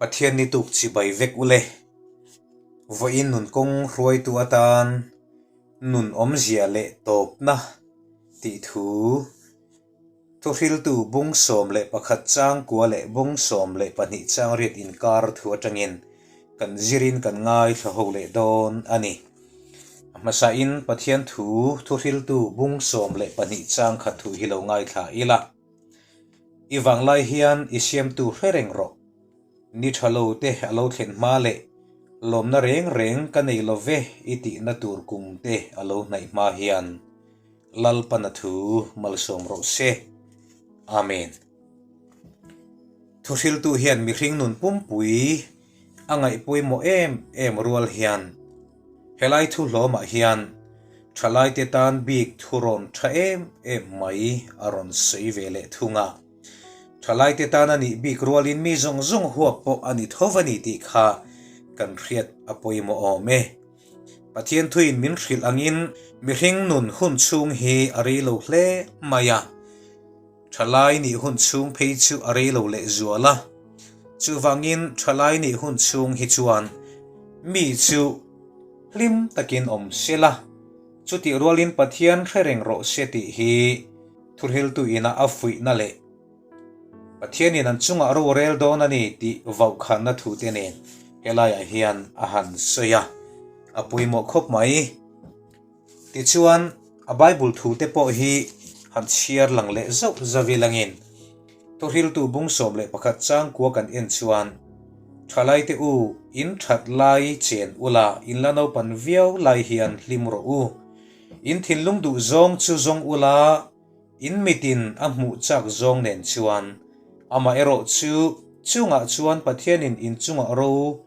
Pathian ni tuk chibai vek ule. Vawiin nun kawng hruaitu atan nun awmzia leh tawpna tih thu Thuhriltu bung 11 chang kua leh bung 12 chang riat inkar thu atangin kan zirin kan ngaithla ho leh dawn a ni. A hmasain Pathian thu Thuhriltu bung 12 chang khat thu hi lo ngaithla ila. I vanglai hian i siamtu hre reng rawh. Ni tha lo te a lo thlen hma leh lawmna reng reng ka nei lo ve i tihna tur kum te a lo hnaih hma hian Lalpana thu malsawm rawh se. Amen. Thuhriltu hian mihring nun pumpui a ngaih pawimawh em em rual hian Helai thu hlawmah hian thalaite tan bik thu rawn tha em em mai a rawn sawi ve leh thung a. Thalaite tan a nih bik rualin mi zawng zawng huap pawh a ni tho va ni tih kha kan hriat a pawimawh awm e. Pathian thuin min hrilh angin mihring nun hun chhung hi a rei lo hle mai a. Thalai nih hun chhung phei chu a rei lo leh zual a, chuvangin thalai nih hun chhung hi chuan mi chu hlim takin awm se la, chutih rualin Pathian hre reng rawh se tih hi thuhriltu ina a fuihna leh Pathianin an chungah ro rel dawn a ni tih vauhkhanna thute nen helaiah hian a han sawi a, a pawimawh khawp mai. Tichuan, a Bible thute pawh hi han chhiar lang leh zauh zauh i langin, Thuhriltu bung 11 changkua kan en chuan, Thalaite u, in that lai chen ula, in la naupan viau lai hian hlim rawh u. In thinlung duh zawng chu zawng ula, In mitin a hmuh chak zawng nen chuan amah erawh chu chungah chuan Pathianin in chungah ro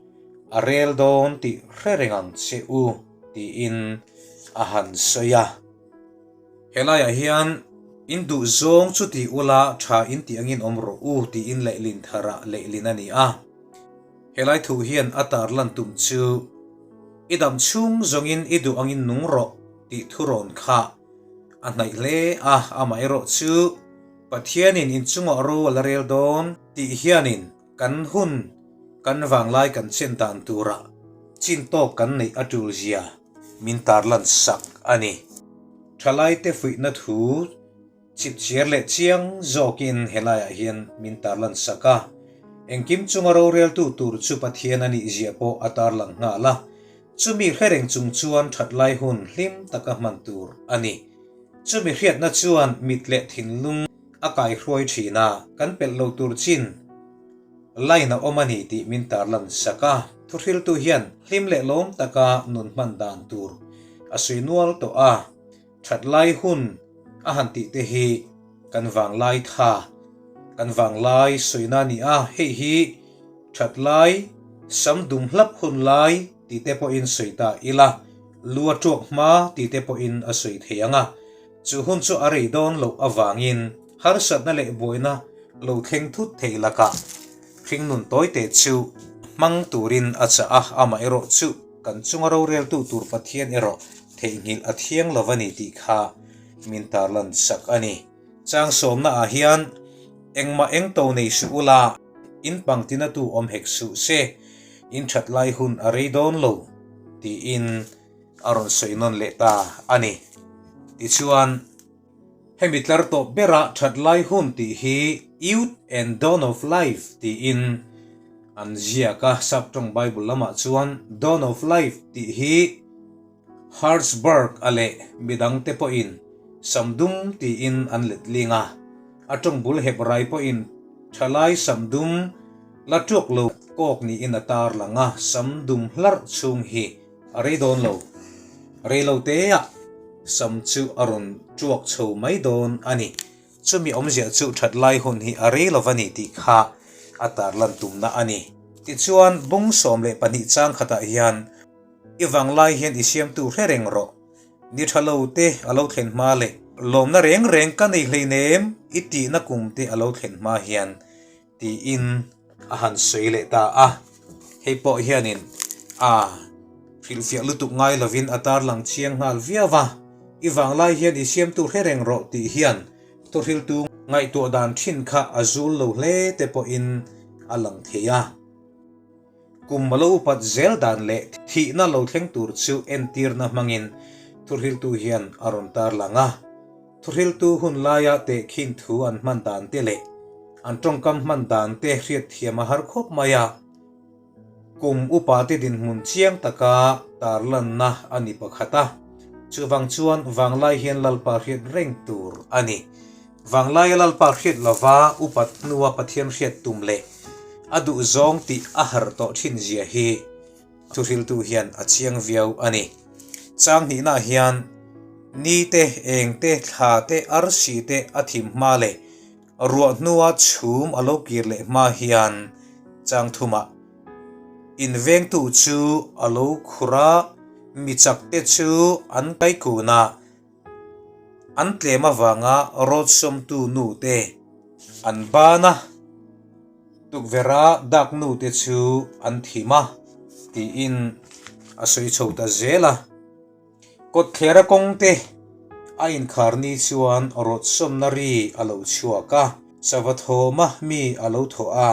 a rel dawn tih hre reng ang che u tiin a han sawi a. Helaiah hian in duh zawng chu ti ula tha in tih angin awm rawh u tiin lehlin tharah lehlin a ni a. Helai thu hian a tarlan tum chu i dam chhung zawngin i duh angin nung rawh tih thurawn kha A hnaih hle a, amaherawh chu Pathianin inchungah ro a la rel dawn tih hianin kan hun kan vanglai kan chen dan turah chin tawk kan neih a tul zia min tarlan sak a ni. Thalaite fuihna thu chipchiar leh chiang zawkin helaiah hian min tarlan sak a, engkim chunga roreltu tur chu Pathian a nih zia pawh a tarlang nghal a, Chumi hre reng chung chuan that lai hun hlim taka hman tur a ni. Chumi hriatna chuan mit leh thinlung a kaihruai thin a, kan pelh lo tur chin line a awm a ni tih min tarlan sak a. Thuhriltu hian hlim leh lawm taka nun hman dan tur a sawi nual tawh a, that lai hun a han tih te hi kan vanglai tha, kan vanglai sawina a ni a, hei hi That lai, sam dum hlap hun lai ti te pawhin sawi ta ila, lu a tuak hma ti te pawhin a sawi thei ang a, chu hun chu a rei dawn loh avangin harsatna leh buaina lo thleng thut thei lakah hringnun tawite chu hmang turin a chah a, amaherawh chu kan chunga roreltu tur Pathian erawh theihnghilh a thiang lo a ni tih kha min tarlan sak a ni. Chang sawmna ah hian engmah eng to nei suh ula, in pangtina tu awm hek suh se, in that lai hun a rei dawn lo, tiin a rawn sawi nawn leh ta a ni. Tichuan, hemi tlar tawp bera that lai hun tih hi Youth and Dawn of Life tiin an ziak a, Saptawng Bible lamah chuan Dawn of Life tih hi Herzberg a leh midangte pawhin sam dum tiin an let ling a, a tawng bul hep rai pawhin thalai sam dum la tuak lo kawk niin a tar lang a, sam dum hlarh chhung hi a rei dawn lo. Rei lo teah sam chu a rawn tuak chho mai dawn a ni. Chumi awmzia chu that lai hun hi a rei lo va ni tih kha a tarlan tumna a ni. Tichuan, bung 12 chang khatah hian I vanglai hian i siamtu hre reng rawh. Ni tha lo te a lo thlen hma leh lawmna reng reng ka nei hleinem i tihna kum te a lo thlen hma hian tiin a han sawi leh ta a. Hei pawh hianin a hrilhfiah lutuk ngai lovin a tarlang chiang nghal viau va, I vanglai hian i siamtu hre reng rawh tih hian thuhriltu ngaihtuah dan thin kha a zul lo hle te pawhin a lang thei a. Kum a lo upat zel dan leh thihna lo thleng tur chu entirna hmangin thuhriltu hian a rawn tarlang a. Thuhriltu hun laia tehkhin thu an hman dan te leh an tawngkam hman dan te hriatthiam a har khawp mai a. Kum upate dinhmun chiang taka tarlanna a ni pakhat a, chuvang chuan vanglai hian Lalpa hriat reng tur a ni. Vanglaia Lalpa hriat lova upat hnua Pathian hriat tum leh a duhzawng tih a harh tawh thin zia hi thuhriltu hian a chiang viau a ni. Chang hnihnaah hian ni te, eng te, thla te, arsi te a thim hma leh Ruah hnua chhum a lo kir leh hma hian chang thumah invengtu chu a lo khur a, mi chakte chu an kaikun a, an tlem avanga rawtsawmtu nute an ban a, tukverha dak nute chu an thim a, tiin a sawi chho ta zel a. Kawtthlera kawngte a inkhar ni chuan rawtsawmna ri a lo chhuak a, sava thawma mi a lo thawh a,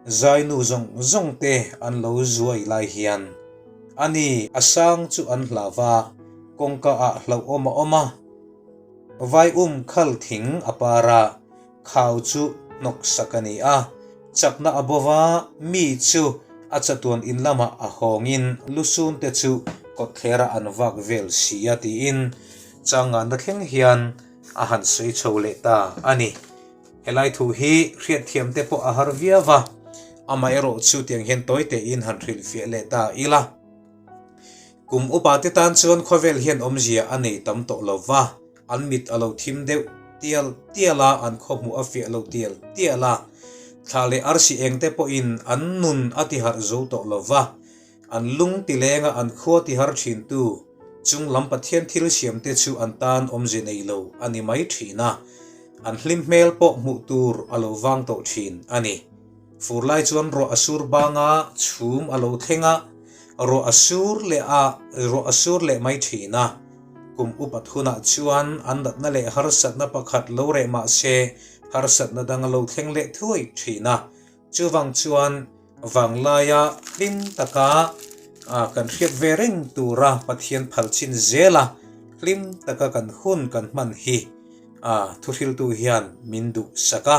zainu zawng zawng te an lo zuai lai hian a ni a sang chu an hlau va, kawngka ah hlauhawm a awm a, vaium khal thing a par a, Khau chu hnawksak a ni a, chakna a bo va, mi chu a chatuan in lamah a hawngin lusun te chu kawtthlera an vak vel si a tiin changanna thleng hian a han sawi chho leh ta a ni. Helai thu hi hriatthiam te pawh a har viau va, amaherawh chu tiang hian tawi tein han hrilhfiah leh ta ila. Kum upa te tan chuan khawvel hian awmzia a nei tam tawh lo va. An mit a lo thim deuh tial tial a, an khawhmuh a fiah lo tial tial a. Thla leh arsi eng te pawhin an nun a ti harh zo tawh lo va, an lung ti lenga an khua ti har thintu chung lam Pathian thil siam te chu an tan awmze nei lo a ni mai thin a, an hlim hmel pawh hmuh tur a lo vang tawh thin a ni. Fur lai chuan ruah a sur bang a, chhum a lo thleng a, ruah a sur leh a, ruah a sur leh mai thin a. Kum upat hunah chuan an natna leh harsatna pakhat lo reh mah se, harsatna dang a lo thleng leh thuai thin a. Chuvang chuan vanglaia hlim taka kan hriat ve reng tura Pathian phal chin zela hlim taka kan hun kan hman hi thuhriltu hian min duhsak a.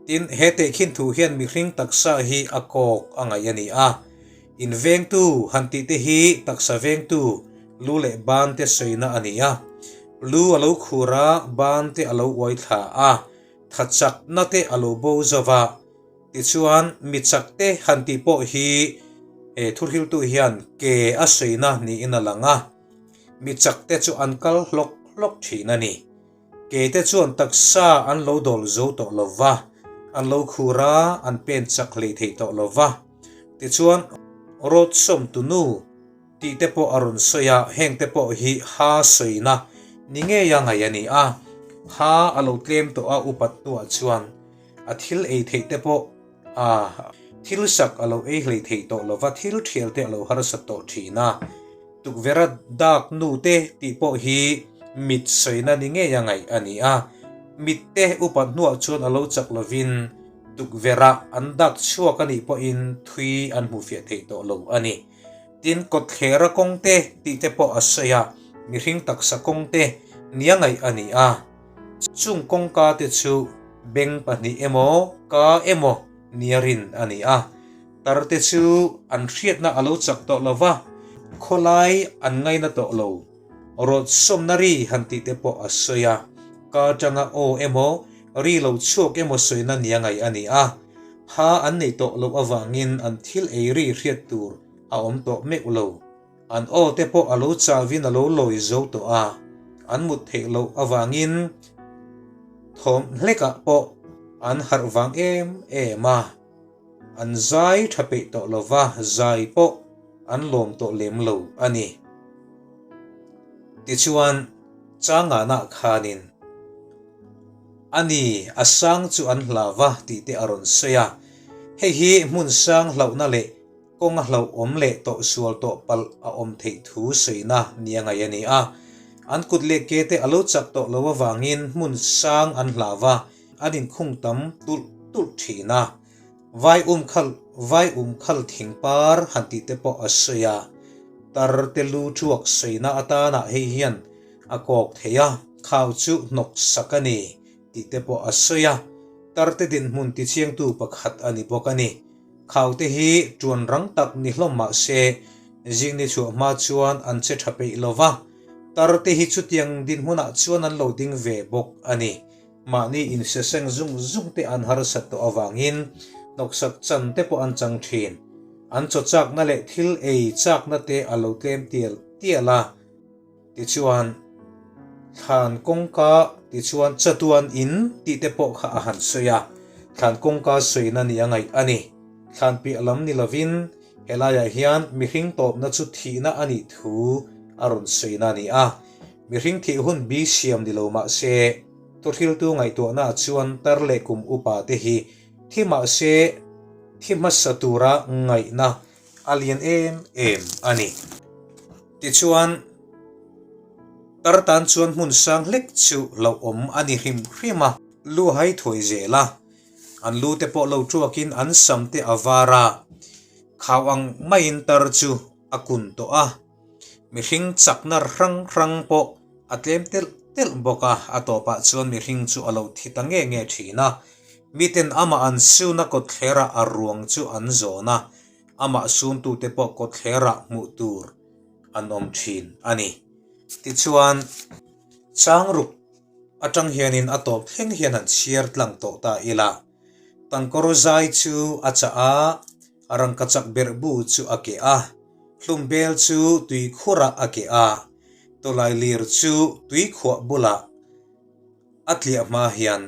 Tin, he tehkhin thu hian mihring taksa hi a kawk a ngaih a ni a. Invengtu han tih te hi taksa vengtu lu leh ban te sawina a ni a. Lu a lo khur a, ban te a lo uai thla a, tha chakna te a lo bo zo va. Tichuan, mi chak te han tih pawh hi he thuhriltu hian ke a sawina niin a lang a. Mi chak te chu an kal hlawk hlawk thin a ni. Keite chuan taksa an lo dawl zo tawh lo va, an lo khur a, an pen chak hlei thei tawh lo va. Tichuan, Rawt sawmtu nu tih te pawh a rawn sawi a, heng te pawh hi ha sawina ni ngeia ngaih a ni a. Ha a lo tlem tawh a upat hnuah chuan a thil ei theih te pawh a thil sak a lo ei hlei thei tawh lo va, thil thial te a lo harsat tawh thin a. Tukverha dak nu te tih pawh hi mit sawina ni ngei a ngaih a ni a, mit te upat hnuah chuan a lo chak lovin tukverha an dak chhuak a nih pawhin thui an hmu fiah thei tawh lo a ni. Tin, kawtthlera kawng te tih te pawh a sawi a, mihring taksa kawng te nia ngaih a ni a, chung kawngka te chu beng pahnih emaw ka emaw nia rin a ni a. Tarte chu an hriatna a lo chak tawh lo va, khawlai an ngaina tawh lo. Rawt sawmna ri han tih te pawh a sawi a, ka atanga aw emaw, ri lo chhuak emaw sawina nia ngaih a ni a. Ha an neih tawh loh avangin an thil ei ri hriat tur a awm tawh meuh lo. An aw te pawh a lo chavin a lo lawi zo tawh a, an mut theih loh avangin thawm hlekah pawh an harh vang em em a. An zai tha peih tawh lo va, zai pawh an lawm tawh lem lo a ni. Tichuan, Changanah khanin, A ni, a sang chu an hla va tih te a rawn sawi a. Hei hi hmun sang hlauhna leh kawng a hlauhawm leh tawh sual tawh palh a awm theih thu sawina nia ngaih a ni a. An kut leh ke te a lo chak tawh lo avangin hmun sang an hla va, an inkhung tam tulh tulh thin a. Vai um khal vai um khal thing par han tih te pawh a sawi a, tar te lu thuak sawina atana hei hian a kawk thei a, khau chu hnawk sak a ni tih te pawh a sawi a, tar te dinhmun tichiangtu pakhat a ni bawk a ni. Khau te hi tuan rang tak ni hlawm mah se, zing ni chhuah hma chuan an che tha peih lo va, tar te hi chutiang dinhmunah chuan an lo ding ve bawk a ni. Mahni inseseng zung zung te an harsat tawh avangin hnawksak chan te pawh an chang thin. An chaw chakna leh thil ei chakna te a lo tlem tial tial a. Tichuan, thlan kawngka tichuan chatuan in tih te pawh kha a han sawi a, thlan kawngka sawina ni a ngaih a ni. Thlan piah lam ni lovin helaiah hian mihring tawpna chu thihna a nih thu a rawn sawina a ni a. Mihring thih hun bi siam ni lo mah se, thuhriltu ngaihtuahnaah chuan tar leh kum upa te hi thi mah se thi hmasa tura ngaihna a lian em em a ni. Tichuan, tar tan chuan hmun sang hlek chu hlauhawm a ni hrim hrim a. Lu hai thuai zel a, an lu te pawh lo tuakin an sam te a var a, khau ang maiin tar chu a kun tawh a. Mihring chakna hrang hrang pawh a tlem telh telh bawk a, a tawpah chuan mihring chu a lo thi ta nge nge thin a. Miten amah an suna kawtthlerah a ruang chu an zawn a, amah suntute pawh kawtthlerah hmuh tur an awm thin a ni. Tichuan, Changruk atang hianin a tawp thleng hian han chhiar tlang tawh ta ila, Tangkawr zai chu a chah a, a rangkachak berh bu chu a keh a, hlumbel chu tuikhurah a keh a, tawlailir chu tuikhuah bulah a tliah hma hian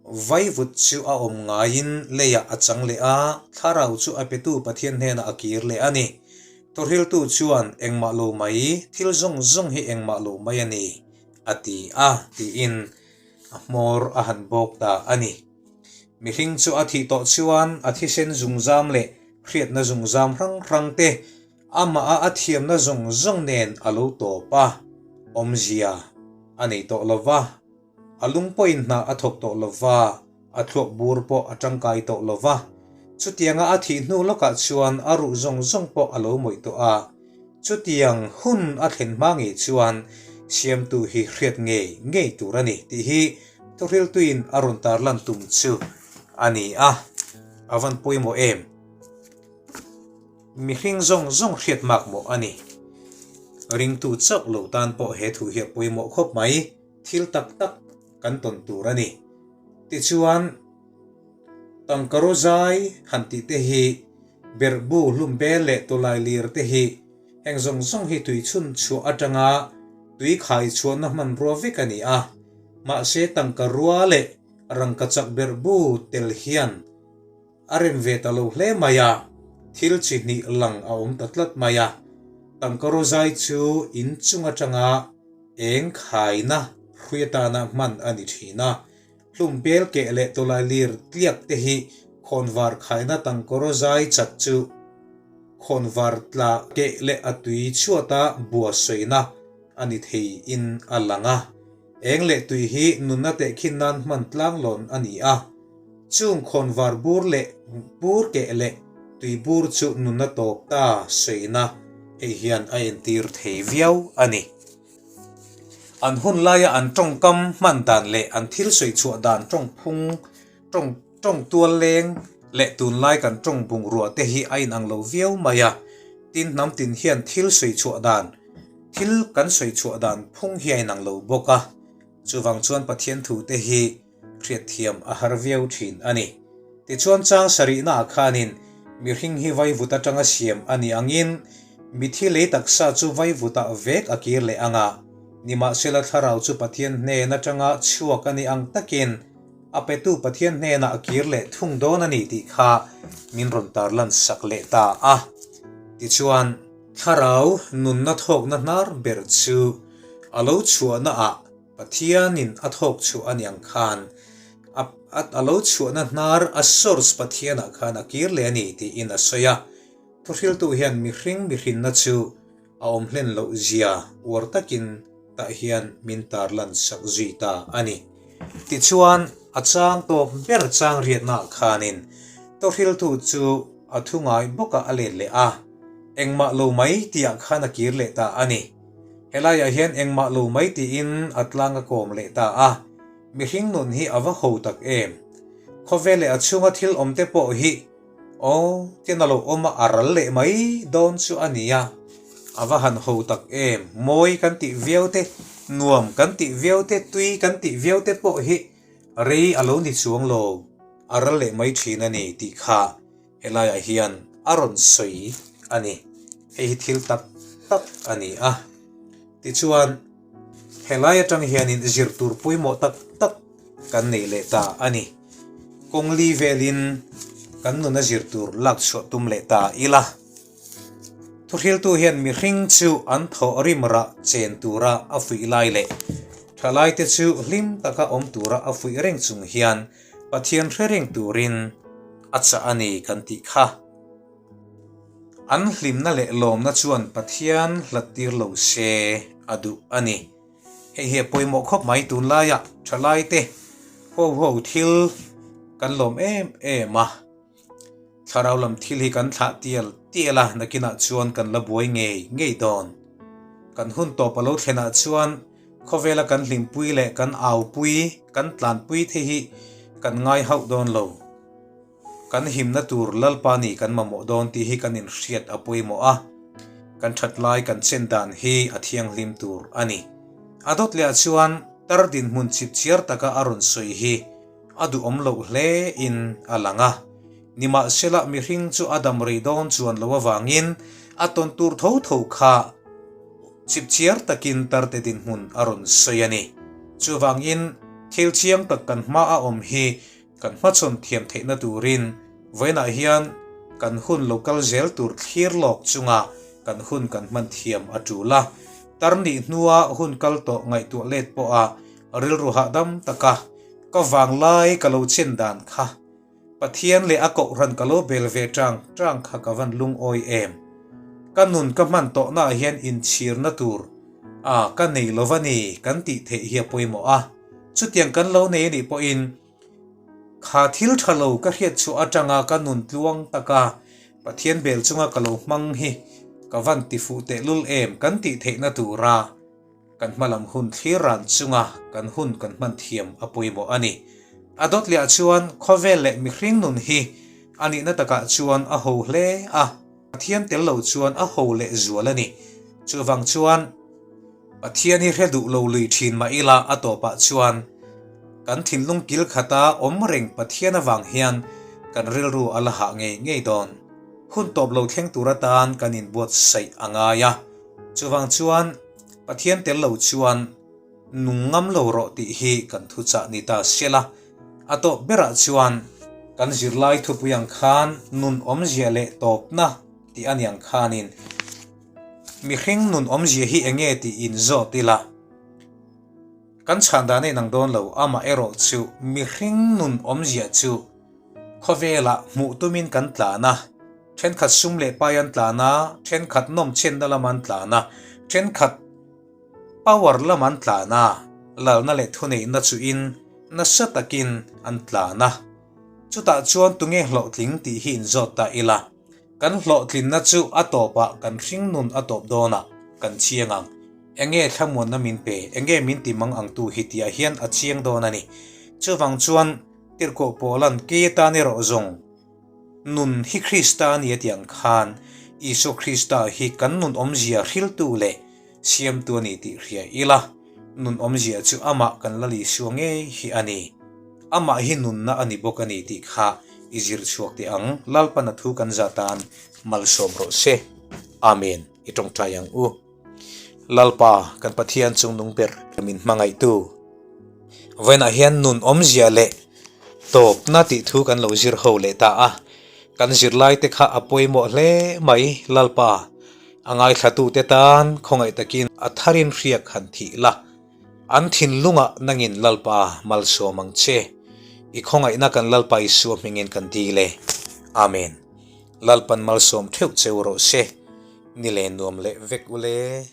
Vaivut chu a awm ngaiin leiah a chang leh a, thlarau chu a petu Pathian hnenah a kir leh a ni. Thawhriltu chuan, Engmah lo mai, thil zawng zawng hi engmah lo mai a ni, a ti a, tiin a hmawr a han bawk ta a ni. Mihring chu a thih tawh chuan a thisen zungzam leh hriatna zungzam hrang hrang te amaha a thiamna zawng zawng nen a lo tawp a, awmzia a nei tawh lo va. A lung pawhin hna a thawk tawh lo va, a thluak bur pawh a tangkai tawh lo va. Chutianga a thih hnu lawkah chuan a ruh zawng zawng pawh a lo mawih tawh a. Chutiang hun a thlen hma ngei chuan siamtu hi hriat ngei ngei tur a ni tih hi thuhriltuin a rawn tarlan tum chu a ni a, a van pawimawh em? Mihring zawng zawng hriat mak mawh a ni. Ringtu chauh lo tan pawh he thu hi a pawimawh khawp mai. Thil tak tak kan tawn tur a ni. Tichuan, tangka rawzai han tih te hi, berhbu hlum bel leh tawlai lir te hi, heng zawng zawng hi tui chhun chhuah atanga tui khai chhuahna hmanrua vek a ni a. Mahse tangka rua leh rangkachak berhbu tel hian a rem ve ta lo hle mai a, thil chi hnih lang a awm ta tlat mai a. Tangka rawzai chu in chung atanga Eng khaina hrui atana hman a ni thin a, hlum bel keh leh tawlai lir tliak te hi khawnvar khaina tangkawr zai chat chu khawnvar tla keh leh a tui chhuata bua sawina a ni thei in a lang a. Eng leh tui hi nunna tehkhin nan hman tlanglawn a ni a, chung khawnvar bur leh bur keh leh tui bur chu nunna tawp ta sawina hei hian a entir thei viau a ni. An hun laia an tawngkam hman dan leh an thil sawi chhuah dan tawng phung, tawng tawng tual leng leh tunlai kan tawng bungrua te hi a inang lo viau mai a. Tin, hnam tin hian thil sawi chhuah dan, thil kan sawi chhuah dan phung hi a inang lo bawk a. Chuvang chuan Pathian thu te hi hriatthiam a har viau thin a ni. Tichuan chang sarihnaah khanin mihring hi vaivut atanga siam a ni angin mithi lei taksa chu vaivutah vek a kir leh ang a, nimahsela thlarau chu Pathian hnen atanga chhuak a ni ang takin a petu Pathian hnenah a kir leh thung dawn a ni tih kha min rawn tarlan sak leh ta a. Tichuan thlarau nunna thawkna hnar ber chu a lo chhuahnaah Pathianin a thawk chhuah a ni ang khan a a lo chhuahna hnar a source Pathianah khan a kir leh a ni tiin a sawi a. Thuhriltu hian mihring mihrinna chu a awm hlen loh zia uar takin tah hian min tarlan sak zui ta a ni. Tichuan a chang tawp ber chang riatnaah khanin. Tawhriltu chu a thu ngai bawkah a let leh a, engmah lo mai tihah khan a kir leh ta a ni. Helaiah hian engmah lo mai tiin a tlang a kawm leh ta a, mihring nun hi a va ho tak em. Khawvel leh a chhunga thil awm te pawh hi aw tian a lo awm a, a ral leh mai dawn chu a nia. A va han ho tak em, mawi kan tih viau te, nuam kan tih viau te, tui kan tih viau te pawh hi Rei a lo ni chuang lo, a ral leh mai thin a ni tih kha helaiah hian a rawn sawi a ni. Hei hi thil tak tak a ni a. Tichuan, helai atang hianin zir tur pawimawh tak tak kan nei leh ta a ni. Kawng li velin kan nuna zir tur lak chhuah tum leh ta ila. Thuhriltu hian mihring chu an thawh rim rah chen tura a fuih lai leh thalaite chu hlim taka awm tura a fuih reng chung hian Pathian hre reng turin a chah a ni kan tih kha. An hlimna leh lawmna chuan Pathian hlat tir lo se a duh a ni. Hei hi a pawimawh khawp mai tunlaiah thalaite huau huau thil kan lawm em em a. Thlarau lam thil hi kan thlah tial tial a, nakinah chuan kan la buai ngei ngei dawn. Kan hun tawp a lo thlenah chuan khawvela kan hlimpui leh kan aupui, kan tlanpui te hi kan ngai hauh dawn lo. Kan himna tur Lalpa nih kan mamawh dawn tih hi kan inhriat a pawimawh a, kan that lai kan chen dan hi a thianghlim tur a ni. A dawt lehah chuan tar dinhmun chipchiar taka a rawn sawi hi A duhawm loh hle in a lang a. Nimahsela mihring chu a dam rei dawn chuan lo avangin a tawn tur tho tho kha chipchiar takin tarte dinhmun a rawn sawi a ni. Chuvangin thil chiang tak kan hma a awm hi kan hmachhawn thiam theihna turin vawiinah hian kan hun lo kal zel tur thlir lawk chunga kan hun kan hman thiam a tul a. Tar nih hnua hun kal tawh ngaihtuah let pawha rilru hahdam taka Ka vanglai ka lo chen dan kha Pathian leh a kohhran ka lo bel ve tang tang kha ka van lungawi em. Ka nun ka hman tawhnaah hian inchhirna tur a ka nei lo va ni kan tih theih hi a pawimawh a. Chutiang kan lo nei anih pawhin kha thil tha lo ka hriat chhuah atanga ka nun tluang taka Pathian bel chunga ka lo hmang hi ka van tifuh tehlul em kan tih theihna tura Kan hmalam hun thlir ran chunga kan hun kan hman thiam a pawimawh a ni. A dawt lehah chuan khawvel leh mihring nun hi a nihna takah chuan a ho hle a, Pathian tel lo chuan a ho leh zual a ni. Chuvang chuan Pathian hi hre duh lo lui thin mah ila a tawpah chuan kan thinlung kil khata awm reng Pathian avang hian kan rilru a la hah ngei ngei dawn. Hun tawp lo thleng tur atan kan inbuatsaih a ngai a. Chuvang chuan Pathian tel lo chuan nung ngam lo rawh tih hi kan thuchah ni ta sel a. A tawp berah chuan kan zirlai thupui ang khan nun awmzia leh tawpna tih a niang khanin mihring nun awmzia hi eng nge tih inzawt ila kan chhan dan a inang dawn lo. Amaherawh chu mihring nun awmzia chu Khawvelah hmuh tumin kan tlan a, thenkhat sum leh pai an tlan a, thenkhat nawmchenna lam an tlan a, thenkhat power lam an tlan a, lalna leh thuneihna chuin nasa takin an tlan a. Chutah chuan tunge hlawhtling tih hi inzawt ta ila, kan hlawhtlinna chu a tawpah kan hringnun a tawp dawnah kan chiang ang. Enge thlamuanna min pe, enge min ti mang ang tu hi tihah hian a chiang dawn a ni. Chuvang chuan. Tirhkoh Paula'n kei atan erawh zawng nun hi Krista a ni a tih ang khan Isua Krista hi kan nun awmzia hriltu leh siamtu a ni tih hria ila, nun awmzia chu amah kan Lal Isua ngei hi a ni. Amah hi nunna a ni bawk a ni tih kha i zir chhuak teh ang. Lalpan a thu kan zah tan malsawm rawh se. Amen. I tawngtai ang u. Lalpa, kan Pathian chungnung ber min hmangaihtu. Vawiinah hian nun awmzia leh tawpna tih thu kan lo zir ho leh ta a, kan zirlaite kha a pawimawh hle mai. Lalpa, a ngaithlatute tan khawngaih takin a tharin hriak han thih la, an thinlungah nangin Lalpa malsawm ang che. I khawngaihna kan Lalpa Isua hmingin kan dil e. Amen. Lalpan malsawm theuh cheu rawh se. Ni leh nuam leh vek ule.